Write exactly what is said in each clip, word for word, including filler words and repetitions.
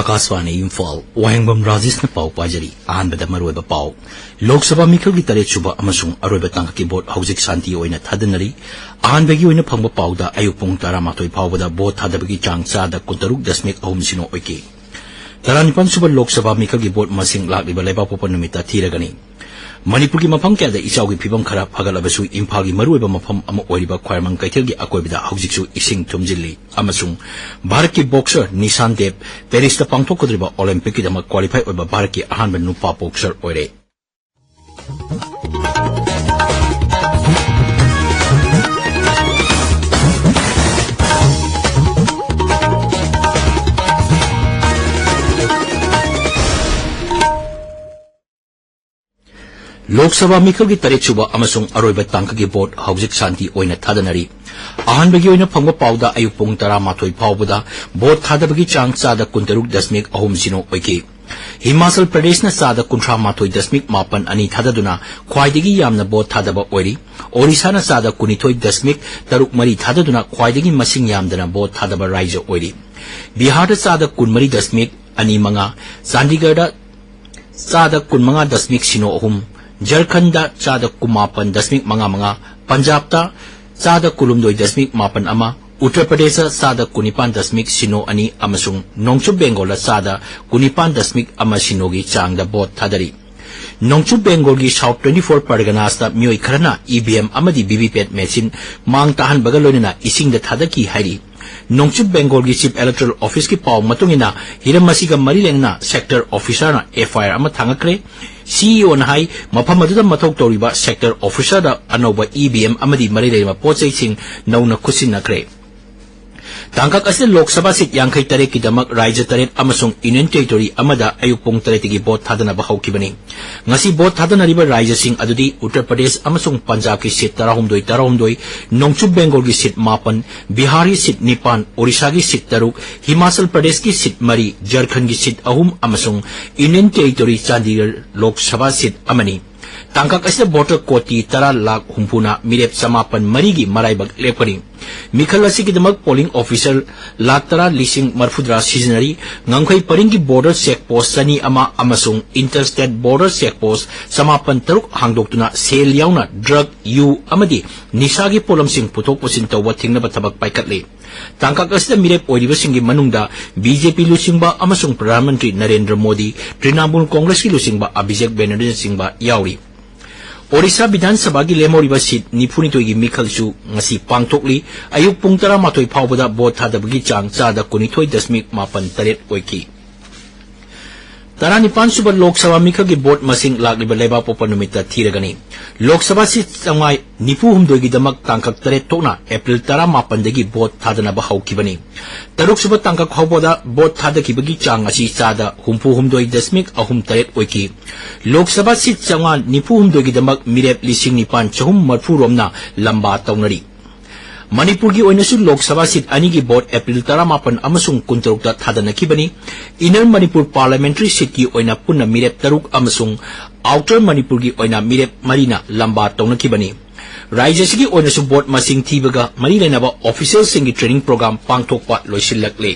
ꯑꯥꯀꯥꯁꯕꯥꯅꯤ ꯏꯝꯐꯥꯜ, ꯋꯥꯍꯦꯡꯕꯝ ꯔꯥꯖꯦꯁꯅ ꯄꯥꯎ ꯄꯥꯖꯔꯤ꯫ ꯑꯍꯥꯟꯕꯗ ꯃꯔꯨꯑꯣꯏꯕ ꯄꯥꯎ꯫ ꯂꯣꯛ ꯁꯚꯥ ꯃꯤꯈꯜꯒꯤ ꯇꯔꯦꯠ ꯁꯨꯕ ꯑꯃꯁꯨꯡ ꯑꯔꯣꯏꯕ ꯇꯥꯡꯀꯛꯀꯤ ꯚꯣꯠ ꯍꯧꯖꯤꯛ ꯁꯥꯟꯇꯤ ꯑꯣꯏꯅ ꯊꯥꯗꯅꯔꯤ꯫ ꯑꯍꯥꯟꯕꯒꯤ ꯑꯣꯏꯅ ꯐꯪꯕ ꯄꯥꯎꯗ ꯑꯌꯨꯛ ꯄꯨꯡ ꯇꯔꯥꯃꯥꯊꯣꯏ ꯐꯥꯎꯕꯗ ꯚꯣꯠ ꯊꯥꯗꯕꯒꯤ ꯆꯥꯡ ꯆꯥꯗ ꯀꯨꯟꯇꯔꯨꯛ ꯗꯁꯃꯤꯛ ꯑꯍꯨꯝ ꯁꯤꯅꯣ ꯑꯣꯏꯈꯤ꯫ ꯇꯔꯥꯅꯤꯄꯥꯟ ꯁꯨꯕ ꯂꯣꯛ ꯁꯚꯥ ꯃꯤꯈꯜꯒꯤ ꯚꯣꯠ ꯃꯁꯤꯡ ꯂꯥꯛꯂꯤꯕ ꯂꯩꯕꯥꯛꯄꯣꯛꯄ ꯅꯨꯃꯤꯠꯇ ꯊꯤꯔꯒꯅꯤ꯫ ꯃꯅꯤꯄꯨꯔꯒꯤ ꯃꯐꯝ ꯀꯌꯥꯗ ꯏꯆꯥꯎꯒꯤ ꯐꯤꯕꯝ ꯈꯔ ꯐꯒꯠꯂꯕꯁꯨ, ꯏꯝꯐꯥꯜꯒꯤ ꯃꯔꯨꯑꯣꯏꯕ ꯃꯐꯝ ꯑꯃ ꯑꯣꯏꯔꯤꯕ ꯈ꯭ꯋꯥꯏꯔꯝꯕꯟ ꯀꯩꯊꯦꯜꯒꯤ ꯑꯀꯣꯏꯕꯗ ꯍꯧꯖꯤꯛꯁꯨ ꯏꯁꯤꯡ ꯊꯨꯝꯖꯤꯜꯂꯤ꯫ ꯑꯃꯁꯨꯡ ꯚꯥꯔꯠꯀꯤ ꯕꯣꯛꯁꯔ ꯅꯤꯁꯥꯟ ꯗꯦꯕ ꯄꯦꯔꯤꯁꯇ ꯄꯥꯡꯊꯣꯛꯀꯗꯧꯔꯤꯕ ꯑꯣꯂꯤꯝꯄꯤꯛꯀꯤꯗꯃꯛ ꯀ꯭ꯋꯥꯂꯤꯐꯥꯏ ꯑꯣꯏꯕ ꯚꯥꯔꯠꯀꯤ ꯑꯍꯥꯟꯕ ꯅꯨꯄꯥ ꯕꯣꯛꯁꯔ ꯑꯣꯏꯔꯦ꯫ ꯂꯣꯛ ꯁꯚꯥ ꯃꯤꯈꯜꯒꯤ ꯇꯔꯦꯠ ꯁꯨꯕ ꯑꯃꯁꯨꯡ ꯑꯔꯣꯏꯕ ꯇꯥꯡꯀꯛꯀꯤ ꯚꯣꯠ ꯍꯧꯖꯤꯛ ꯁꯥꯟꯇꯤ ꯑꯣꯏꯅ ꯊꯥꯗꯅꯔꯤ꯫ ꯑꯍꯥꯟꯕꯒꯤ ꯑꯣꯏꯅ ꯐꯪꯕ ꯄꯥꯎꯗ ꯑꯌꯨꯛ ꯄꯨꯡ ꯇꯔꯥꯃꯥꯊꯣꯏ ꯐꯥꯎꯕꯗ ꯚꯣꯠ ꯊꯥꯗꯕꯒꯤ ꯆꯥꯡ ꯆꯥꯗ ꯀꯨꯟꯇꯔꯨꯛ ꯗꯁꯃꯤꯛ ꯑꯍꯨꯝ ꯁꯤꯅꯣ ꯑꯣꯏꯈꯤ꯫ ꯍꯤꯃꯥꯆꯜ ꯄ꯭ꯔꯗꯦꯁꯅ ꯆꯥꯗ ꯀꯨꯟꯊ꯭ꯔꯥ ꯃꯥꯊꯣꯏ ꯗꯁꯃꯤꯛ ꯃꯥꯄꯟ ꯑꯅꯤ ꯊꯥꯗꯗꯨꯅ ꯈ꯭ꯋꯥꯏꯗꯒꯤ ꯌꯥꯝꯅ ꯚꯣꯠ ꯊꯥꯗꯕ ꯑꯣꯏꯔꯤ꯫ ꯑꯣꯔꯤꯁꯥꯅ ꯆꯥꯗ ꯀꯨꯟꯅꯤꯊꯣꯏ ꯗꯁꯃꯤꯛ ꯇꯔꯨꯛ ꯃꯔꯤ ꯊꯥꯗꯗꯨꯅ ꯈ꯭ꯋꯥꯏꯗꯒꯤ ꯃꯁꯤꯡ ꯌꯥꯝꯗꯅ ꯚꯣꯠ ꯊꯥꯗꯕ ꯔꯥꯏꯖ꯭ꯌ ꯑꯣꯏꯔꯤ꯫ ꯕꯤꯍꯥꯔꯗ ꯆꯥꯗ ꯀꯨꯟꯃꯔꯤ ꯗꯁꯃꯤꯛ ꯑꯅꯤ ꯃꯉꯥ, ꯆꯥꯟꯗꯤꯒꯔꯗ ꯆꯥꯗ ꯀꯨꯟꯃꯉꯥ ꯗꯁꯃꯤꯛ ꯁꯤꯅꯣ ꯑꯍꯨꯝ, ꯖꯔꯈꯟꯗ ꯆꯥꯗ ꯀꯨꯟꯃꯥꯄꯟ ꯗꯁꯃꯤꯛ ꯃꯉꯥ ꯃꯉꯥ, ꯄꯟꯖꯥꯕꯇ ꯆꯥꯗ ꯀꯨꯟꯍꯨꯝꯗꯣꯏ ꯗꯁꯃꯤꯛ ꯃꯥꯄꯟ ꯑꯃ, ꯎꯠꯇꯔ ꯄ꯭ꯔꯗꯦꯁꯇ ꯆꯥꯗ ꯀꯨꯟꯅꯤꯄꯥꯟ ꯗꯁꯃꯤꯛ ꯁꯤꯅꯣ ꯑꯅꯤ ꯑꯃꯁꯨꯡ ꯅꯣꯡꯆꯨꯞ ꯕꯦꯡꯒꯣꯜꯗ ꯆꯥꯗ ꯀꯨꯟꯅꯤꯄꯥꯟ ꯗꯁꯃꯤꯛ ꯑꯃ ꯁꯤꯅꯣꯒꯤ ꯆꯥꯡꯗ ꯚꯣꯠ ꯊꯥꯗꯔꯤ꯫ ꯅꯣꯡꯆꯨꯞ ꯕꯦꯡꯒꯣꯜꯒꯤ ꯁꯥꯎꯠ ꯇ꯭ꯋꯦꯟꯇꯤ ꯐꯣꯔ ꯄꯔꯒꯅꯥꯁꯇ ꯃꯤꯑꯣꯏ ꯈꯔꯅ ꯏ ꯚꯤ ꯑꯦꯝ ꯑꯃꯗꯤ ꯚꯤ ꯚꯤ ꯄꯦꯠ ꯃꯦꯁꯤꯟ ꯃꯥꯡ ꯇꯥꯍꯟꯕꯒ ꯂꯣꯏꯅꯅ ꯏꯁꯤꯡꯗ ꯊꯥꯗꯈꯤ ꯍꯥꯏꯔꯤ꯫ ꯅꯣꯡꯆꯨꯞ ꯕꯦꯡꯒꯣꯜꯒꯤ ꯆꯤꯐ ꯏꯂꯦꯛꯇꯣꯔꯦꯜ ꯑꯣꯐꯤꯁꯀꯤ ꯄꯥꯎ ꯃꯇꯨꯡ ꯏꯟꯅ, ꯍꯤꯔꯝ ꯑꯁꯤꯒ ꯃꯔꯤ ꯂꯩꯅꯅ ꯁꯦꯛꯇꯔ ꯑꯣꯐꯤꯁꯥꯔꯅ ꯑꯦꯐ ꯑꯥꯏ ꯑꯥꯔ ꯑꯃ ꯊꯥꯡꯒꯠꯈ꯭ꯔꯦ꯫ ꯁꯤ ꯏ ꯑꯣꯅ ꯍꯥꯏ, ꯃꯐꯝ ꯑꯗꯨꯗ ꯃꯊꯧ ꯇꯧꯔꯤꯕ ꯁꯦꯛꯇꯔ ꯑꯣꯐꯤꯁꯥꯔꯗ ꯑꯅꯧꯕ ꯏ ꯚꯤ ꯑꯦꯝ ꯑꯃꯗꯤ ꯃꯔꯤ ꯂꯩꯅꯕ ꯄꯣꯠ ꯆꯩꯁꯤꯡ ꯅꯧꯅ ꯈꯨꯠꯁꯤꯟꯅꯈ꯭ꯔꯦ꯫ ꯇꯥꯡꯀꯛ ꯑꯁꯤꯗ ꯂꯣꯛ ꯁꯚꯥ ꯁꯤꯠ ꯌꯥꯡꯈꯩ ꯇꯔꯦꯠꯀꯤꯗꯃꯛ ꯔꯥꯏꯖ꯭ꯌ ꯇꯔꯦꯠ ꯑꯃꯁꯨꯡ ꯌꯨꯅꯤꯌꯟ ꯇꯦꯔꯤꯇꯣꯔꯤ ꯑꯃꯗ ꯑꯌꯨꯛ ꯄꯨꯡ ꯇꯔꯦꯠꯇꯒꯤ ꯚꯣꯠ ꯊꯥꯗꯅꯕ ꯍꯧꯈꯤꯕꯅꯤ꯫ ꯉꯁꯤ ꯚꯣꯠ ꯊꯥꯗꯅꯔꯤꯕ ꯔꯥꯏꯖ꯭ꯌꯁꯤꯡ ꯑꯗꯨꯗꯤ ꯎꯠꯇꯔ ꯄ꯭ꯔꯗꯦꯁ ꯑꯃꯁꯨꯡ ꯄꯟꯖꯥꯕꯀꯤ ꯁꯤꯠ ꯇꯔꯥꯍꯨꯝꯗꯣꯏ ꯇꯔꯥꯍꯨꯝꯗꯣꯏ, ꯅꯣꯡꯆꯨꯞ ꯕꯦꯡꯒꯣꯜꯒꯤ ꯁꯤꯠ ꯃꯥꯄꯟ, ꯕꯤꯍꯥꯔꯒꯤ ꯁꯤꯠ ꯅꯤꯄꯥꯟ, ꯑꯣꯔꯤꯁꯥꯒꯤ ꯁꯤꯠ ꯇꯔꯨꯛ, ꯍꯤꯃꯥꯆꯜ ꯄ꯭ꯔꯗꯦꯁꯀꯤ ꯁꯤꯠ ꯃꯔꯤ, ꯖꯔꯈꯟꯒꯤ ꯁꯤꯠ ꯑꯍꯨꯝ ꯑꯃꯁꯨꯡ ꯌꯨꯅꯤꯌꯟ ꯇꯦꯔꯤꯇꯣꯔꯤ ꯆꯥꯟꯗꯤꯒꯔ ꯂꯣꯛ ꯁꯚꯥ ꯁꯤꯠ ꯑꯃꯅꯤ꯫ ꯇꯥꯡꯀꯛ ꯑꯁꯤꯗ ꯚꯣꯇꯔ ꯀꯣꯇꯤ ꯇꯔꯥ ꯂꯥꯈ ꯍꯨꯝꯐꯨꯅ ꯃꯤꯔꯦꯞ ꯆꯃꯥꯄꯟ ꯃꯔꯤꯒꯤ ꯃꯔꯥꯏꯕꯛ ꯂꯦꯞꯀꯅꯤ꯫ ꯃꯤꯈꯜ ꯑꯁꯤꯒꯤꯗꯃꯛ polling officer ꯂꯥꯈ ꯇꯔꯥ ꯂꯤꯁꯤꯡ ꯃꯔꯐꯨꯇꯔꯥ ꯁꯤꯖꯤꯟꯅꯔꯤ꯫ ꯉꯝꯈꯩ ꯄꯔꯤꯡꯒꯤ border check post ꯆꯅꯤ ꯑꯃ ꯑꯃꯁꯨꯡ interstate border check post ꯆꯃꯥꯄꯟ ꯇꯔꯨꯛ ꯍꯥꯡꯗꯣꯛꯇꯨꯅ ꯁꯦꯜ ꯌꯥꯎꯅ drug, ꯌꯨ ꯑꯃꯗꯤ ꯅꯤꯁꯥꯒꯤ ꯄꯣꯠꯂꯝꯁꯤꯡ ꯄꯨꯊꯣꯛ ꯄꯨꯁꯤꯟ ꯇꯧꯕ ꯊꯤꯡꯅꯕ ꯊꯕꯛ ꯄꯥꯏꯈꯠꯂꯤ꯫ ꯇꯥꯡꯀꯛ ꯑꯁꯤꯗ ꯃꯤꯔꯦꯞ ꯑꯣꯏꯔꯤꯕꯁꯤꯡꯒꯤ ꯃꯅꯨꯡꯗ BJP ꯂꯨꯆꯤꯡꯕ ꯑꯃꯁꯨꯡ ꯄ꯭ꯔꯙꯥꯟ ꯃꯟꯇ꯭ꯔꯤ ꯅꯔꯦꯟꯗ꯭ꯔ ꯃꯣꯗꯤ, ꯇ꯭ꯔꯤꯅꯥꯃꯨꯜ ꯀꯣꯡꯒ꯭ꯔꯦꯁꯀꯤ ꯂꯨꯆꯤꯡꯕ ꯑꯕꯤꯖꯦꯛ ꯕꯦꯅꯔꯖꯤꯅꯆꯤꯡꯕ ꯌꯥꯎꯔꯤ꯫ ꯑꯣꯔꯤꯁꯥ ꯕꯤꯙꯥꯟ ꯁꯚꯥꯒꯤ ꯂꯦꯝꯍꯧꯔꯤꯕ seat ꯅꯤꯐꯨꯅꯤꯊꯣꯏꯒꯤ ꯃꯤꯈꯜꯁꯨ ꯉꯁꯤ ꯄꯥꯡꯊꯣꯛꯂꯤ꯫ ꯑꯌꯨꯛ ꯄꯨꯡ ꯇꯔꯥꯃꯥꯊꯣꯏ ꯐꯥꯎꯕꯗ vote ꯊꯥꯗꯕꯒꯤ ꯆꯥꯡ ꯆꯥꯗ ꯀꯨꯟꯅꯤꯊꯣꯏ ꯗꯁꯃꯤꯛ ꯃꯥꯄꯟ ꯇꯔꯦꯠ ꯑꯣꯏꯈꯤ꯫ ꯇꯔꯥꯅꯤꯄꯥꯟ ꯁꯨꯕ ꯂꯣꯛ ꯁꯚꯥ ꯃꯤꯈꯜꯒꯤ vote ꯃꯁꯤꯡ ꯂꯥꯛꯂꯤꯕ ꯂꯩꯕꯥꯛꯄꯣꯛꯄ ꯅꯨꯃꯤꯠꯇ ꯊꯤꯔꯒꯅꯤ꯫ ꯂꯣꯛ ꯁꯚꯥ seat ꯆꯥꯝꯃꯉꯥ ꯅꯤꯐꯨ ꯍꯨꯝꯗꯣꯏꯒꯤꯗꯃꯛ ꯇꯥꯡꯀꯛ ꯇꯔꯦꯠ ꯊꯣꯛꯅ April ꯇꯔꯥꯃꯥꯄꯟꯗꯒꯤ vote ꯊꯥꯗꯅꯕ ꯍꯧꯈꯤꯕꯅꯤ꯫ ꯇꯔꯨꯛ ꯁꯨꯕ ꯇꯥꯡꯀꯛ ꯐꯥꯎꯕꯗ vote ꯊꯥꯗꯈꯤꯕꯒꯤ ꯆꯥꯡ ꯑꯁꯤ ꯆꯥꯗ ꯍꯨꯝꯐꯨ ꯍꯨꯝꯗꯣꯏ ꯗꯁꯃꯤꯛ ꯑꯍꯨꯝ ꯇꯔꯦꯠ ꯑꯣꯏꯈꯤ꯫ ꯂꯣꯛ ꯁꯚꯥ seat ꯆꯥꯝꯃꯉꯥ ꯅꯤꯐꯨ ꯍꯨꯝꯗꯣꯏꯒꯤꯗꯃꯛ ꯃꯤꯔꯦꯞ ꯂꯤꯁꯤꯡ ꯅꯤꯄꯥꯟ ꯆꯍꯨꯝ ꯃꯔꯐꯨ ꯔꯣꯝꯅ ꯂꯝꯕꯥ ꯇꯧꯅꯔꯤ꯫ ꯃꯅꯤꯄꯨꯔꯒꯤ ꯑꯣꯏꯅꯁꯨ ꯂꯣꯛ ꯁꯚꯥ seat ꯑꯅꯤꯒꯤ vote April ꯇꯔꯥꯃꯥꯄꯟ ꯑꯃꯁꯨꯡ ꯀꯨꯟꯇꯔꯨꯛꯇ ꯊꯥꯗꯅꯈꯤꯕꯅꯤ꯫ Inner ꯃꯅꯤꯄꯨꯔ parliamentary seatꯀꯤ ꯑꯣꯏꯅ ꯄꯨꯟꯅ ꯃꯤꯔꯦꯞ ꯇꯔꯨꯛ ꯑꯃꯁꯨꯡ Outer ꯃꯅꯤꯄꯨꯔꯒꯤ ꯑꯣꯏꯅ ꯃꯤꯔꯦꯞ ꯃꯔꯤꯅ ꯂꯝꯕꯥ ꯇꯧꯅꯈꯤꯕꯅꯤ꯫ ꯔꯥꯖ꯭ꯌꯁꯤꯒꯤ ꯑꯣꯏꯅꯁꯨ vote ꯃꯁꯤꯡ ꯊꯤꯕꯒ ꯃꯔꯤ ꯂꯩꯅꯕ officialꯁꯤꯡꯒꯤ training program ꯄꯥꯡꯊꯣꯛꯄ ꯂꯣꯏꯁꯤꯜꯂꯛꯂꯦ꯫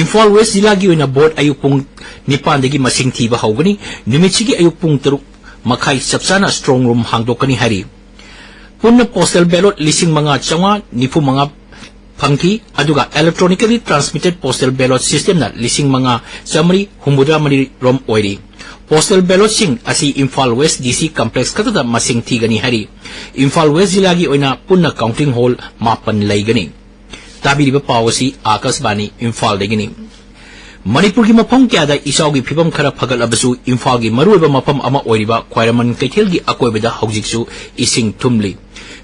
ꯏꯝꯐꯥꯜ West ꯖꯤꯂꯥꯒꯤ ꯑꯣꯏꯅ vote ꯑꯌꯨꯛ ꯄꯨꯡ ꯅꯤꯄꯥꯟꯗꯒꯤ ꯃꯁꯤꯡ ꯊꯤꯕ ꯍꯧꯒꯅꯤ꯫ ꯅꯨꯃꯤꯠꯁꯤꯒꯤ ꯑꯌꯨꯛ ꯄꯨꯡ ꯇꯔꯨꯛ ꯃꯈꯥꯏ ꯆꯞ ꯆꯥꯅ strong room ꯍꯥꯡꯗꯣꯛꯀꯅꯤ ꯍꯥꯏꯔꯤ꯫ ꯄꯨꯟꯅ postal ballot ꯂꯤꯁꯤꯡ ꯃꯉꯥ ꯆꯥꯝꯃꯉꯥ ꯅꯤꯐꯨ ꯃꯉꯥ ꯐꯪꯈꯤ, ꯑꯗꯨꯒ electronically transmitted postal ballot systemꯅ ꯂꯤꯁꯤꯡ ꯃꯉꯥ ꯆꯥꯃꯔꯤ ꯍꯨꯝꯐꯨꯇꯔꯥ ꯃꯔꯤ ꯔꯣꯝ ꯑꯣꯏꯔꯤ꯫ Postal ballotꯁꯤꯡ ꯑꯁꯤ ꯏꯝꯐꯥꯜ West DC complex ꯈꯛꯇꯗ ꯃꯁꯤꯡ ꯊꯤꯒꯅꯤ ꯍꯥꯏꯔꯤ꯫ ꯏꯝꯐꯥꯜ West ꯖꯤꯂꯥꯒꯤ ꯑꯣꯏꯅ ꯄꯨꯟꯅ counting hall ꯃꯥꯄꯟ ꯂꯩꯒꯅꯤ꯫ ꯇꯥꯕꯤꯔꯤꯕ ꯄꯥꯎ ꯑꯁꯤ ꯑꯥꯀꯥꯁꯕꯥꯅꯤ ꯏꯝꯐꯥꯜꯗꯒꯤꯅꯤ꯫ ꯃꯅꯤꯄꯨꯔꯒꯤ ꯃꯐꯝ ꯀꯌꯥꯗ ꯏꯆꯥꯎꯒꯤ ꯐꯤꯕꯝ ꯈꯔ ꯐꯒꯠꯂꯕꯁꯨ, ꯏꯝꯐꯥꯜꯒꯤ ꯃꯔꯨꯑꯣꯏꯕ ꯃꯐꯝ ꯑꯃ ꯑꯣꯏꯔꯤꯕ ꯈ꯭ꯋꯥꯏꯔꯝꯕꯟ ꯀꯩꯊꯦꯜꯒꯤ ꯑꯀꯣꯏꯕꯗ ꯍꯧꯖꯤꯛꯁꯨ ꯏꯁꯤꯡ ꯊꯨꯝꯂꯤ꯫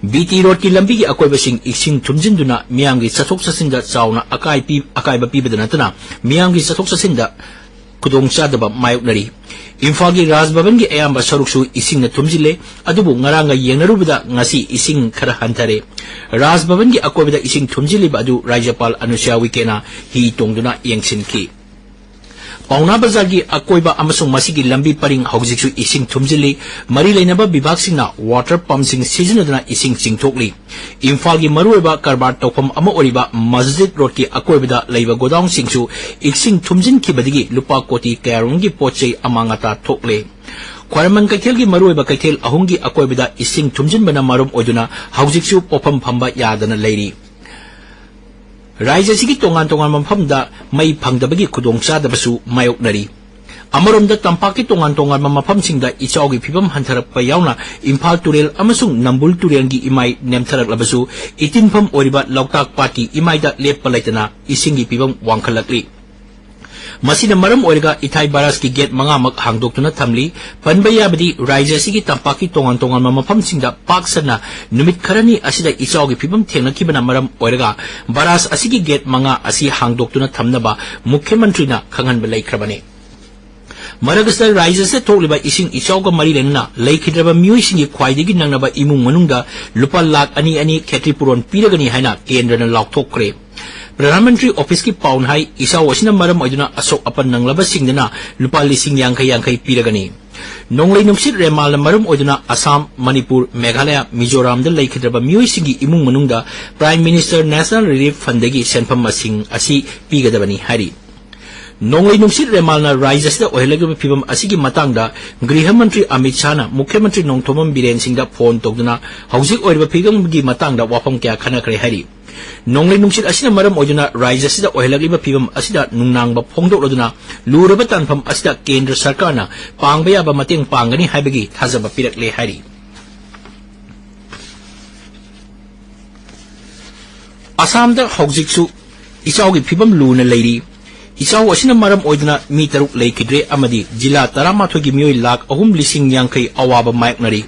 BT roadꯀꯤ ꯂꯝꯕꯤꯒꯤ ꯑꯀꯣꯏꯕꯁꯤꯡ ꯏꯁꯤꯡ ꯊꯨꯝꯖꯤꯟꯗꯨꯅ ꯃꯤꯌꯥꯝꯒꯤ ꯆꯠꯊꯣꯛ ꯆꯠꯁꯤꯟꯗ ꯆꯥꯎꯅ ꯑꯀꯥꯏ ꯄꯤ-, ꯑꯀꯥꯏꯕ ꯄꯤꯕꯗ ꯅꯠꯇꯅ, ꯃꯤꯌꯥꯝꯒꯤ ꯆꯠꯊꯣꯛ ꯆꯠꯁꯤꯟꯗ ꯈꯨꯗꯣꯡꯆꯥꯗꯕ ꯃꯥꯌꯣꯛꯅꯔꯤ꯫ ꯏꯝꯐꯥꯜꯒꯤ ꯔꯥꯖ ꯚꯕꯟꯒꯤ ꯑꯌꯥꯝꯕ ꯁꯔꯨꯛꯁꯨ ꯏꯁꯤꯡꯅ ꯊꯨꯝꯖꯤꯜꯂꯦ, ꯑꯗꯨꯕꯨ ꯉꯔꯥꯡꯒ ꯌꯦꯡꯅꯔꯨꯕꯗ ꯉꯁꯤ ꯏꯁꯤꯡ ꯈꯔ ꯍꯟꯊꯔꯦ꯫ ꯔꯥꯖ ꯚꯕꯟꯒꯤ ꯑꯀꯣꯏꯕꯗ ꯏꯁꯤꯡ ꯊꯨꯝꯖꯤꯜꯂꯤꯕ ꯑꯗꯨ ꯔꯥꯖ꯭ꯌꯄꯥꯜ ꯑꯅꯨꯁ꯭ꯌꯥ ꯎꯏꯀꯦꯅ ꯍꯤ ꯇꯣꯡꯗꯨꯅ ꯌꯦꯡꯁꯤꯟꯈꯤ꯫ ꯄꯥꯎꯅꯥ ꯕꯖꯥꯔꯒꯤ ꯑꯀꯣꯏꯕ ꯑꯃꯁꯨꯡ ꯃꯁꯤꯒꯤ ꯂꯝꯕꯤ ꯄꯔꯤꯡ ꯍꯧꯖꯤꯛꯁꯨ ꯏꯁꯤꯡ ꯊꯨꯝꯖꯤꯜꯂꯤ꯫ ꯃꯔꯤ ꯂꯩꯅꯕ ꯕꯤꯚꯥꯒꯁꯤꯡꯅ ꯋꯥꯇꯔ ꯄꯝꯁꯤꯡ ꯁꯤꯖꯤꯟꯅꯗꯨꯅ ꯏꯁꯤꯡ ꯆꯤꯡꯊꯣꯛꯂꯤ꯫ ꯏꯝꯐꯥꯜꯒꯤ ꯃꯔꯨꯑꯣꯏꯕ ꯀꯔꯕꯥꯔ ꯇꯧꯐꯝ ꯑꯃ ꯑꯣꯏꯔꯤꯕ ꯃꯁꯖꯤꯗ ꯔꯣꯗꯀꯤ ꯑꯀꯣꯏꯕꯗ ꯂꯩꯕ ꯒꯣꯗꯥꯎꯟꯁꯤꯡꯁꯨ ꯏꯁꯤꯡ ꯊꯨꯝꯖꯤꯟꯈꯤꯕꯗꯒꯤ ꯂꯨꯄꯥ ꯀꯣꯇꯤ ꯀꯌꯥꯔꯣꯝꯒꯤ ꯄꯣꯠ ꯆꯩ ꯑꯃꯥꯡ ꯑꯇꯥ ꯊꯣꯛꯂꯦ꯫ ꯈ꯭ꯋꯥꯏꯔꯝꯕꯟ ꯀꯩꯊꯦꯜꯒꯤ ꯃꯔꯨꯑꯣꯏꯕ ꯀꯩꯊꯦꯜ ꯑꯍꯨꯝꯒꯤ ꯑꯀꯣꯏꯕꯗ ꯏꯁꯤꯡ ꯊꯨꯝꯖꯤꯟꯕꯅ ꯃꯔꯝ ꯑꯣꯏꯗꯨꯅ ꯍꯧꯖꯤꯛꯁꯨ ꯄꯣꯠꯐꯝ ꯐꯝꯕ ꯌꯥꯗꯅ ꯂꯩꯔꯤ꯫ ꯔꯥꯖ꯭ꯌ ꯑꯁꯤꯒꯤ ꯇꯣꯉꯥꯟ ꯇꯣꯉꯥꯟꯕ ꯃꯐꯝꯗ ꯃꯩ ꯐꯪꯗꯕꯒꯤ ꯈꯨꯗꯣꯡꯆꯥꯗꯕꯁꯨ ꯃꯥꯌꯣꯛꯅꯔꯤ꯫ ꯑꯃꯔꯣꯝꯗ ꯇꯝꯄꯥꯛꯀꯤ ꯇꯣꯉꯥꯟ ꯇꯣꯉꯥꯟꯕ ꯃꯐꯝꯁꯤꯡꯗ ꯏꯆꯥꯎꯒꯤ ꯐꯤꯕꯝ ꯍꯟꯊꯔꯛꯄ ꯌꯥꯎꯅ ꯏꯝꯐꯥꯜ ꯇꯨꯔꯦꯜ ꯑꯃꯁꯨꯡ ꯅꯝꯕꯨꯜ ꯇꯨꯔꯦꯜꯒꯤ ꯏꯃꯥꯏ ꯅꯦꯝꯊꯔꯛꯂꯕꯁꯨ ꯏꯇꯤꯟꯐꯝ ꯑꯣꯏꯔꯤꯕ ꯂꯣꯛꯇꯥꯛ ꯄꯥꯠꯀꯤ ꯏꯃꯥꯏꯗ ꯂꯦꯞꯄ ꯂꯩꯇꯅ ꯏꯁꯤꯡꯒꯤ ꯐꯤꯕꯝ ꯋꯥꯡꯈꯠꯂꯛꯂꯤ꯫ ꯃꯁꯤꯅ ꯃꯔꯝ ꯑꯣꯏꯔꯒ ꯏꯊꯥꯏ ꯕꯔꯥꯖꯀꯤ ꯒꯦꯠ ꯃꯉꯥꯃꯛ ꯍꯥꯡꯗꯣꯛꯇꯨꯅ ꯊꯝꯂꯤ꯫ ꯄꯟꯕ ꯌꯥꯕꯗꯤ ꯔꯥꯖ꯭ꯌ ꯑꯁꯤꯒꯤ ꯇꯝꯄꯥꯛꯀꯤ ꯇꯣꯉꯥꯟ ꯇꯣꯉꯥꯟꯕ ꯃꯐꯝꯁꯤꯡꯗ ꯄꯥꯛ ꯁꯟꯅ ꯅꯨꯃꯤꯠ ꯈꯔꯅꯤ ꯑꯁꯤꯗ ꯏꯆꯥꯎꯒꯤ ꯐꯤꯕꯝ ꯊꯦꯡꯅꯈꯤꯕꯅ ꯃꯔꯝ ꯑꯣꯏꯔꯒ ꯕꯔꯥꯖ ꯑꯁꯤꯒꯤ ꯒꯦꯠ ꯃꯉꯥ ꯑꯁꯤ ꯍꯥꯡꯗꯣꯛꯇꯨꯅ ꯊꯝꯅꯕ ꯃꯨꯈ꯭ꯌ ꯃꯟꯇ꯭ꯔꯤꯅ ꯈꯪꯍꯟꯕ ꯂꯩꯈ꯭ꯔꯕꯅꯤ꯫ ꯃꯔꯛ ꯑꯁꯤꯗ ꯔꯥꯖ꯭ꯌ ꯑꯁꯤꯗ ꯊꯣꯛꯂꯤꯕ ꯏꯁꯤꯡ ꯏꯆꯥꯎꯒ ꯃꯔꯤ ꯂꯩꯅꯅ ꯂꯩꯈꯤꯗ꯭ꯔꯕ ꯃꯤꯑꯣꯏꯁꯤꯡꯒꯤ ꯈ꯭ꯋꯥꯏꯗꯒꯤ ꯅꯛꯅꯕ ꯏꯃꯨꯡ ꯃꯅꯨꯡꯗ ꯂꯨꯄꯥ ꯂꯥꯈ ꯑꯅꯤ ꯑꯅꯤ ꯈꯦꯇ꯭ꯔꯤꯄꯨꯔꯣꯟ ꯄꯤꯔꯒꯅꯤ ꯍꯥꯏꯅ ꯀꯦꯟꯗ꯭ꯔꯅ ꯂꯥꯎꯊꯣꯛꯈ꯭ꯔꯦ꯫ ꯄ꯭ꯔꯙꯥꯟ ꯃꯟꯇ꯭ꯔꯤ ꯑꯣꯐꯤꯁꯀꯤ ꯄꯥꯎꯅ ꯍꯥꯏ, ꯏꯆꯥꯎ ꯑꯁꯤꯅ ꯃꯔꯝ ꯑꯣꯏꯗꯨꯅ ꯑꯁꯣꯛ ꯑꯄꯟ ꯅꯪꯂꯕꯁꯤꯡꯗꯅ ꯂꯨꯄꯥ ꯂꯤꯁꯤꯡ ꯌꯥꯡꯈꯩ ꯌꯥꯡꯈꯩ ꯄꯤꯔꯒꯅꯤ꯫ ꯅꯣꯡꯂꯩ ꯅꯨꯡꯁꯤꯠ ꯔꯦꯃꯥꯜꯅ ꯃꯔꯝ ꯑꯣꯏꯗꯨꯅ ꯑꯁꯥꯝ, ꯃꯅꯤꯄꯨꯔ, ꯃꯦꯘꯥꯂꯌ, ꯃꯤꯖꯣꯔꯥꯝꯗ ꯂꯩꯈꯤꯗ꯭ꯔꯕ ꯃꯤꯑꯣꯏꯁꯤꯡꯒꯤ ꯏꯃꯨꯡ ꯃꯅꯨꯡꯗ Prime Minister National Relief Fundꯗꯒꯤ ꯁꯦꯟꯐꯝ ꯃꯁꯤꯡ ꯑꯁꯤ ꯄꯤꯒꯗꯕꯅꯤ ꯍꯥꯏꯔꯤ꯫ ꯅꯣꯡꯂꯩ ꯅꯨꯡꯁꯤꯠ ꯔꯦꯃꯥꯜꯅ ꯔꯥꯖ꯭ꯌ ꯑꯁꯤꯗ ꯑꯣꯏꯍꯜꯂꯛꯂꯤꯕ ꯐꯤꯕꯝ ꯑꯁꯤꯒꯤ ꯃꯇꯥꯡꯗ ꯒ꯭ꯔꯤꯍ ꯃꯟꯇ꯭ꯔꯤ ꯑꯃꯤꯠ ꯁꯥꯍꯅ ꯃꯨꯈ꯭ꯌ ꯃꯟꯇ꯭ꯔꯤ ꯅꯣꯡꯊꯣꯝꯕꯝ ꯕꯤꯔꯦꯟ ꯁꯤꯡꯗ ꯐꯣꯟ ꯇꯧꯗꯨꯅ ꯍꯧꯖꯤꯛ ꯑꯣꯏꯔꯤꯕ ꯐꯤꯕꯝꯒꯤ ꯃꯇꯥꯡꯗ ꯋꯥꯐꯝ ꯀꯌꯥ ꯈꯟꯅꯈ꯭ꯔꯦ ꯍꯥꯏꯔꯤ꯫ ꯅꯣꯡꯂꯩ ꯅꯨꯡꯁꯤꯠ ꯑꯁꯤꯅ ꯃꯔꯝ ꯑꯣꯏꯗꯨꯅ ꯔꯥꯖ꯭ꯌ ꯑꯁꯤꯗ ꯑꯣꯏꯍꯜꯂꯛꯂꯤꯕ ꯐꯤꯕꯝ ꯑꯁꯤꯗ ꯅꯨꯡꯅꯥꯡꯕ ꯐꯣꯡꯗꯣꯛꯂꯗꯨꯅ ꯂꯨꯔꯕ ꯇꯥꯟꯐꯝ ꯑꯁꯤꯗ ꯀꯦꯟꯗ꯭ꯔ ꯁꯔꯀꯥꯔꯅ ꯄꯥꯡꯕ ꯌꯥꯕ ꯃꯇꯦꯡ ꯄꯥꯡꯒꯅꯤ ꯍꯥꯏꯕꯒꯤ ꯊꯥꯖꯕ ꯄꯤꯔꯛꯂꯦ ꯍꯥꯏꯔꯤ꯫ ꯑꯁꯥꯝꯗ ꯍꯧꯖꯤꯛꯁꯨ ꯏꯆꯥꯎꯒꯤ ꯐꯤꯕꯝ ꯂꯨꯅ ꯂꯩꯔꯤ꯫ ꯏꯆꯥꯎ ꯑꯁꯤꯅ ꯃꯔꯝ ꯑꯣꯏꯗꯨꯅ ꯃꯤ ꯇꯔꯨꯛ ꯂꯩꯈꯤꯗ꯭ꯔꯦ ꯑꯃꯗꯤ ꯖꯤꯂꯥ ꯇꯔꯥꯃꯥꯊꯣꯏꯒꯤ ꯃꯤꯑꯣꯏ ꯂꯥꯈ ꯑꯍꯨꯝ ꯂꯤꯁꯤꯡ ꯌꯥꯡꯈꯩ ꯑꯋꯥꯕ ꯃꯥꯌꯣꯛꯅꯔꯤ꯫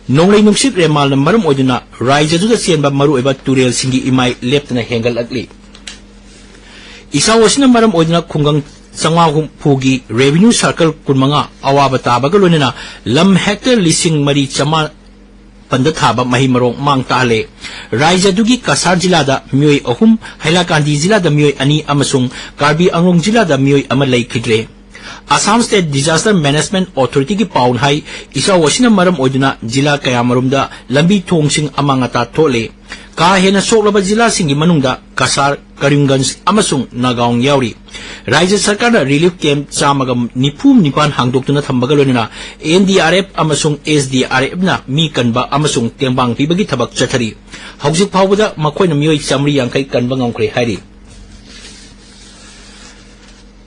ꯅꯣꯡꯂꯩ ꯅꯨꯡꯁꯤꯠ ꯔꯦꯃꯥꯜꯅ ꯃꯔꯝ ꯑꯣꯏꯗꯨꯅ ꯔꯥꯖ꯭ꯌꯗꯨꯗ ꯆꯦꯟꯕ ꯃꯔꯨꯑꯣꯏꯕ ꯇꯨꯔꯦꯜꯁꯤꯡꯒꯤ ꯏꯃꯥꯏ ꯂꯦꯞꯇꯅ ꯍꯦꯟꯒꯠꯂꯛꯂꯤ꯫ ꯏꯆꯥꯎ ꯑꯁꯤꯅ ꯃꯔꯝ ꯑꯣꯏꯗꯨꯅ ꯈꯨꯡꯒꯪ ꯆꯥꯝꯃꯉꯥ ꯍꯨꯝꯐꯨꯒꯤ revenue circle ꯀꯨꯟꯃꯉꯥ ꯑꯋꯥꯕ ꯇꯥꯕꯒ ꯂꯣꯏꯅꯅ ꯂꯝ hectare ꯂꯤꯁꯤꯡ ꯃꯔꯤ ꯆꯥꯝꯃꯉꯥ ꯄꯟꯗ ꯊꯥꯕ ꯃꯍꯩ ꯃꯔꯣꯡ ꯃꯥꯡ ꯇꯥꯍꯜꯂꯦ꯫ ꯔꯥꯖ꯭ꯌ ꯑꯗꯨꯒꯤ ꯀꯁꯥꯔ ꯖꯤꯂꯥꯗ ꯃꯤꯑꯣꯏ ꯑꯍꯨꯝ, ꯍꯩꯂꯥꯀꯥꯟꯗꯤ ꯖꯤꯂꯥꯗ ꯃꯤꯑꯣꯏ ꯑꯅꯤ ꯑꯃꯁꯨꯡ ꯀꯥꯔꯕꯤ ꯑꯪꯂꯣꯡ ꯖꯤꯂꯥꯗ ꯃꯤꯑꯣꯏ ꯑꯃ ꯂꯩꯈꯤꯗ꯭ꯔꯦ꯫ Assam State Disaster Management Authority ꯒꯤ ꯄꯥꯎꯅ ꯍꯥꯏ, ꯏꯆꯥꯎ ꯑꯁꯤꯅ ꯃꯔꯝ ꯑꯣꯏꯗꯨꯅ ꯖꯤꯂꯥ ꯀꯌꯥꯃꯔꯨꯝꯗ ꯂꯝꯕꯤ ꯊꯣꯡꯁꯤꯡ ꯑꯃꯥꯡ ꯑꯇꯥ ꯊꯣꯛꯂꯦ꯫ ꯀꯥ ꯍꯦꯟꯅ ꯁꯣꯛꯂꯕ ꯖꯤꯂꯥꯁꯤꯡꯒꯤ ꯃꯅꯨꯡꯗ ꯀꯁꯥꯔ, ꯀꯔꯤꯝꯒꯟꯖ ꯑꯃꯁꯨꯡ ꯅꯥꯒꯥꯎꯟ ꯌꯥꯎꯔꯤ꯫ ꯔꯥꯖ꯭ꯌ ꯁꯔꯀꯥꯔꯅ relief camp ꯆꯥꯝꯃꯒ ꯅꯤꯐꯨ ꯅꯤꯄꯥꯟ ꯍꯥꯡꯗꯣꯛꯇꯨꯅ ꯊꯝꯕꯒ ꯂꯣꯏꯅꯅ N D R F ꯑꯃꯁꯨꯡ S D R F ꯅ ꯃꯤ ꯀꯟꯕ ꯑꯃꯁꯨꯡ ꯇꯦꯡꯕꯥꯡ ꯄꯤꯕꯒꯤ ꯊꯕꯛ ꯆꯠꯊꯔꯤ꯫ ꯍꯧꯖꯤꯛ ꯐꯥꯎꯕꯗ ꯃꯈꯣꯏꯅ ꯃꯤꯑꯣꯏ ꯆꯥꯃꯔꯤ ꯌꯥꯡꯈꯩ ꯀꯟꯕ ꯉꯝꯈ꯭ꯔꯦ ꯍꯥꯏꯔꯤ꯫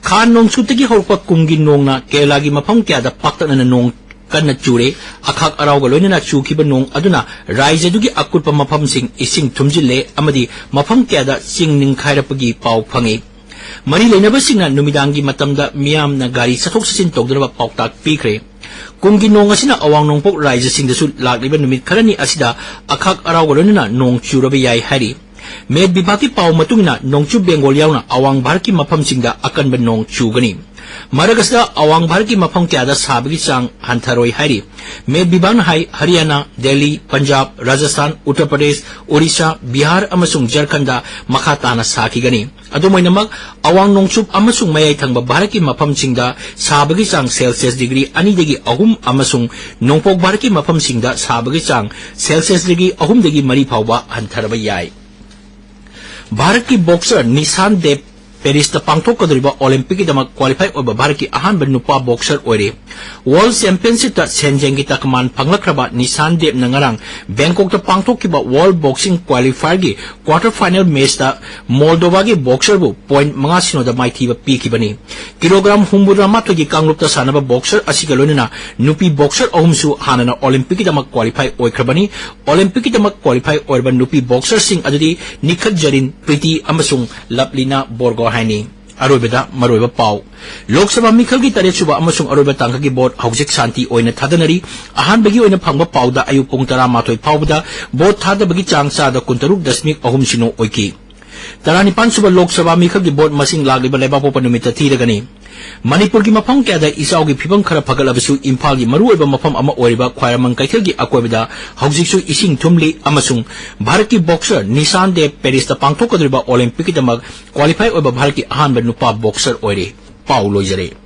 ꯈꯥ ꯅꯣꯡꯆꯨꯞꯇꯒꯤ ꯍꯧꯔꯛꯄ ꯀꯨꯝꯒꯤ ꯅꯣꯡꯅ ꯀꯦꯔꯂꯥꯒꯤ ꯃꯐꯝ ꯀꯌꯥꯗ ꯄꯥꯛꯇꯛꯅꯅ ꯅꯣꯡ ꯀꯟꯅ ꯆꯨꯔꯦ꯫ ꯑꯈꯥꯛ ꯑꯔꯥꯎꯒ ꯂꯣꯏꯅꯅ ꯆꯨꯈꯤꯕ ꯅꯣꯡ ꯑꯗꯨꯅ ꯔꯥꯖ꯭ꯌ ꯑꯗꯨꯒꯤ ꯑꯀꯨꯠꯄ ꯃꯐꯝꯁꯤꯡ ꯏꯁꯤꯡ ꯊꯨꯝꯖꯤꯜꯂꯦ ꯑꯃꯗꯤ ꯃꯐꯝ ꯀꯌꯥꯗ ꯆꯤꯡ ꯅꯤꯡꯈꯥꯏꯔꯛꯄꯒꯤ ꯄꯥꯎ ꯐꯪꯉꯤ꯫ ꯃꯔꯤ ꯂꯩꯅꯕꯁꯤꯡꯅ ꯅꯨꯃꯤꯗꯥꯡꯒꯤ ꯃꯇꯝꯗ ꯃꯤꯌꯥꯝꯅ ꯒꯥꯔꯤ ꯆꯠꯊꯣꯛ ꯆꯠꯁꯤꯟ ꯇꯧꯗꯅꯕ ꯄꯥꯎꯇꯥꯛ ꯄꯤꯈ꯭ꯔꯦ꯫ ꯀꯨꯝꯒꯤ ꯅꯣꯡ ꯑꯁꯤꯅ ꯑꯋꯥꯡ ꯅꯣꯡꯄꯣꯛ ꯔꯥꯖ꯭ꯌꯁꯤꯡꯗꯁꯨ ꯂꯥꯛꯂꯤꯕ ꯅꯨꯃꯤꯠ ꯈꯔꯅꯤ ꯑꯁꯤꯗ ꯑꯈꯥꯛ ꯑꯔꯥꯎꯒ ꯂꯣꯏꯅꯅ ꯅꯣꯡ ꯆꯨꯔꯕ ꯌꯥꯏ ꯍꯥꯏꯔꯤ꯫ ꯃꯦꯠ ꯕꯤꯚꯥꯒꯀꯤ ꯄꯥꯎ ꯃꯇꯨꯡ ꯏꯟꯅ ꯅꯣꯡꯆꯨꯞ ꯕꯦꯡꯒꯣꯜ ꯌꯥꯎꯅ ꯑꯋꯥꯡ ꯚꯥꯔꯠꯀꯤ ꯃꯐꯝꯁꯤꯡꯗ ꯑꯀꯟꯕ ꯅꯣꯡ ꯆꯨꯒꯅꯤ꯫ ꯃꯔꯛ ꯑꯁꯤꯗ ꯑꯋꯥꯡ ꯚꯥꯔꯠꯀꯤ ꯃꯐꯝ ꯀꯌꯥꯗ ꯁꯥꯕꯒꯤ ꯆꯥꯡ ꯍꯟꯊꯔꯣꯏ ꯍꯥꯏꯔꯤ꯫ ꯃꯦꯠ ꯕꯤꯚꯥꯒꯅ ꯍꯥꯏ, ꯍꯔꯤꯌꯥꯅꯥ, ꯗꯦꯜꯂꯤ, ꯄꯟꯖꯥꯕ, ꯔꯥꯖꯁꯊꯥꯟ, ꯎꯠꯇꯔ ꯄ꯭ꯔꯗꯦꯁ, ꯑꯣꯔꯤꯁꯥ, ꯕꯤꯍꯥꯔ ꯑꯃꯁꯨꯡ ꯖꯔꯈꯟꯗ ꯃꯈꯥ ꯇꯥꯅ ꯁꯥꯈꯤꯒꯅꯤ꯫ ꯑꯗꯨꯝ ꯑꯣꯏꯅꯃꯛ, ꯑꯋꯥꯡ ꯅꯣꯡꯆꯨꯞ ꯑꯃꯁꯨꯡ ꯃꯌꯥꯏ ꯊꯪꯕ ꯚꯥꯔꯠꯀꯤ ꯃꯐꯝꯁꯤꯡꯗ ꯁꯥꯕꯒꯤ ꯆꯥꯡ ꯁꯦꯜꯁꯤꯌꯁ ꯗꯤꯒ꯭ꯔꯤ ꯑꯅꯤꯗꯒꯤ ꯑꯍꯨꯝ ꯑꯃꯁꯨꯡ ꯅꯣꯡꯄꯣꯛ ꯚꯥꯔꯠꯀꯤ ꯃꯐꯝꯁꯤꯡꯗ ꯁꯥꯕꯒꯤ ꯆꯥꯡ ꯁꯦꯜꯁꯤꯌꯁ ꯗꯤꯒ꯭ꯔꯤ ꯑꯍꯨꯝꯗꯒꯤ ꯃꯔꯤ ꯐꯥꯎꯕ ꯍꯟꯊꯔꯕ ꯌꯥꯏ꯫ ꯚꯥꯔꯠꯀꯤ ꯕꯣꯛꯁꯔ ꯅꯤꯁꯥꯟ ꯗꯦꯕ ꯄꯦꯔꯤꯁꯇ ꯄꯥꯡꯊꯣꯛꯀꯗꯧꯔꯤꯕ ꯑꯣꯂꯤꯝꯄꯤꯛꯀꯤꯗꯃꯛ ꯀ꯭ꯋꯥꯂꯤꯐꯥꯏ ꯑꯣꯏꯕ ꯚꯥꯔꯠꯀꯤ ꯑꯍꯥꯟꯕ ꯅꯨꯄꯥ ꯕꯣꯛꯁꯔ ꯑꯣꯏꯔꯦ꯫ ꯋꯥꯔꯜꯗ ꯆꯦꯝꯄꯤꯌꯟꯁꯤꯞꯇ ꯁꯦꯟꯖꯦꯡꯒꯤ ꯇꯀꯃꯥꯟ ꯐꯪꯂꯛꯈ꯭ꯔꯕ ꯅꯤꯁꯥꯟ ꯗꯦꯕꯅ ꯉꯔꯥꯡ ꯕꯦꯡꯀꯣꯛꯇ ꯄꯥꯡꯊꯣꯛꯈꯤꯕ ꯋꯥꯔꯜꯗ ꯕꯣꯛꯁꯤꯡ ꯀ꯭ꯋꯥꯂꯤꯐꯥꯌꯔꯒꯤ ꯀ꯭ꯋꯥꯔꯇꯔ ꯐꯥꯏꯅꯦꯜ ꯃꯦꯆꯇ ꯃꯣꯜꯗꯣꯚꯥꯒꯤ ꯕꯣꯛꯁꯔꯕꯨ ꯄꯣꯏꯟꯠ ꯃꯉꯥ ꯁꯤꯅꯣꯗ ꯃꯥꯏꯊꯤꯕ ꯄꯤꯈꯤꯕꯅꯤ꯫ ꯀꯤꯂꯣꯒ꯭ꯔꯥꯝ ꯍꯨꯝꯐꯨꯇꯔꯥ ꯃꯥꯊꯣꯏꯒꯤ ꯀꯥꯡꯂꯨꯞꯇ ꯁꯥꯟꯅꯕ ꯕꯣꯛꯁꯔ ꯑꯁꯤꯒ ꯂꯣꯏꯅꯅ ꯅꯨꯄꯤ ꯕꯣꯛꯁꯔ ꯑꯍꯨꯝꯁꯨ ꯍꯥꯟꯅꯅ ꯑꯣꯂꯤꯝꯄꯤꯛꯀꯤꯗꯃꯛ ꯀ꯭ꯋꯥꯂꯤꯐꯥꯏ ꯑꯣꯏꯈ꯭ꯔꯕꯅꯤ꯫ ꯑꯣꯂꯤꯝꯄꯤꯛꯀꯤꯗꯃꯛ ꯀ꯭ꯋꯥꯂꯤꯐꯥꯏ ꯑꯣꯏꯔꯕ ꯅꯨꯄꯤ ꯕꯣꯛꯁꯔꯁꯤꯡ ꯑꯗꯨꯗꯤ ꯅꯤꯈꯠ ꯖꯔꯤꯟ, ꯄ꯭ꯔꯤꯇꯤ ꯑꯃꯁꯨꯡ ꯂꯞꯂꯤꯅꯥ ꯕꯣꯔꯒꯣꯍꯥꯏꯅꯤ꯫ ꯑꯔꯣꯏꯕꯗ ꯃꯔꯨꯑꯣꯏꯕ ꯄꯥꯎ꯫ ꯂꯣꯛ ꯁꯚꯥ ꯃꯤꯈꯜꯒꯤ ꯇꯔꯦꯠꯁꯨꯕ ꯑꯃꯁꯨꯡ ꯑꯔꯣꯏꯕ ꯇꯥꯡꯀꯛꯀꯤ ꯚꯣꯠ ꯍꯧꯖꯤꯛ ꯁꯥꯟꯇꯤ ꯑꯣꯏꯅ ꯊꯥꯗꯅꯔꯤ꯫ ꯑꯍꯥꯟꯕꯒꯤ ꯑꯣꯏꯅ ꯐꯪꯕ ꯄꯥꯎꯗ ꯑꯌꯨꯛ ꯄꯨꯡ ꯇꯔꯥꯃꯥꯊꯣꯏ ꯐꯥꯎꯕꯗ ꯚꯣꯠ ꯊꯥꯗꯕꯒꯤ ꯆꯥꯡ ꯆꯥꯗ ꯀꯨꯟꯇꯔꯨꯛ ꯗꯁꯃꯤꯛ ꯑꯍꯨꯝ ꯁꯤꯅꯣ ꯑꯣꯏꯈꯤ꯫ ꯇꯔꯥꯅꯤꯄꯥꯟ ꯁꯨꯕ ꯂꯣꯛ ꯁꯚꯥ ꯃꯤꯈꯜꯒꯤ ꯚꯣꯠ ꯃꯁꯤꯡ ꯂꯥꯛꯂꯤꯕ ꯂꯩꯕꯥꯛꯄꯣꯛꯄ ꯅꯨꯃꯤꯠꯇ ꯊꯤꯔꯒꯅꯤ꯫ ꯃꯅꯤꯄꯨꯔꯒꯤ ꯃꯐꯝ ꯀꯌꯥꯗ ꯏꯆꯥꯎꯒꯤ ꯐꯤꯕꯝ ꯈꯔ ꯐꯒꯠꯂꯕꯁꯨ, ꯏꯝꯐꯥꯜꯒꯤ ꯃꯔꯨꯑꯣꯏꯕ ꯃꯐꯝ ꯑꯃ ꯑꯣꯏꯔꯤꯕ ꯈ꯭ꯋꯥꯏꯔꯝꯕꯟ ꯀꯩꯊꯦꯜꯒꯤ ꯑꯀꯣꯏꯕꯗ ꯍꯧꯖꯤꯛꯁꯨ ꯏꯁꯤꯡ ꯊꯨꯝꯂꯤ ꯑꯃꯁꯨꯡ ꯚꯥꯔꯠꯀꯤ ꯕꯣꯛꯁꯔ ꯅꯤꯁꯥꯟ ꯗꯦꯕ ꯄꯦꯔꯤꯁꯇ ꯄꯥꯡꯊꯣꯛꯀꯗꯧꯔꯤꯕ ꯑꯣꯂꯤꯝꯄꯤꯛꯀꯤꯗꯃꯛ ꯀ꯭ꯋꯥꯂꯤꯐꯥꯏ ꯑꯣꯏꯕ ꯚꯥꯔꯠꯀꯤ ꯑꯍꯥꯟꯕ ꯅꯨꯄꯥ ꯕꯣꯛꯁꯔ ꯑꯣꯏꯔꯦ꯫ ꯄꯥꯎ ꯂꯣꯏꯖꯔꯦ꯫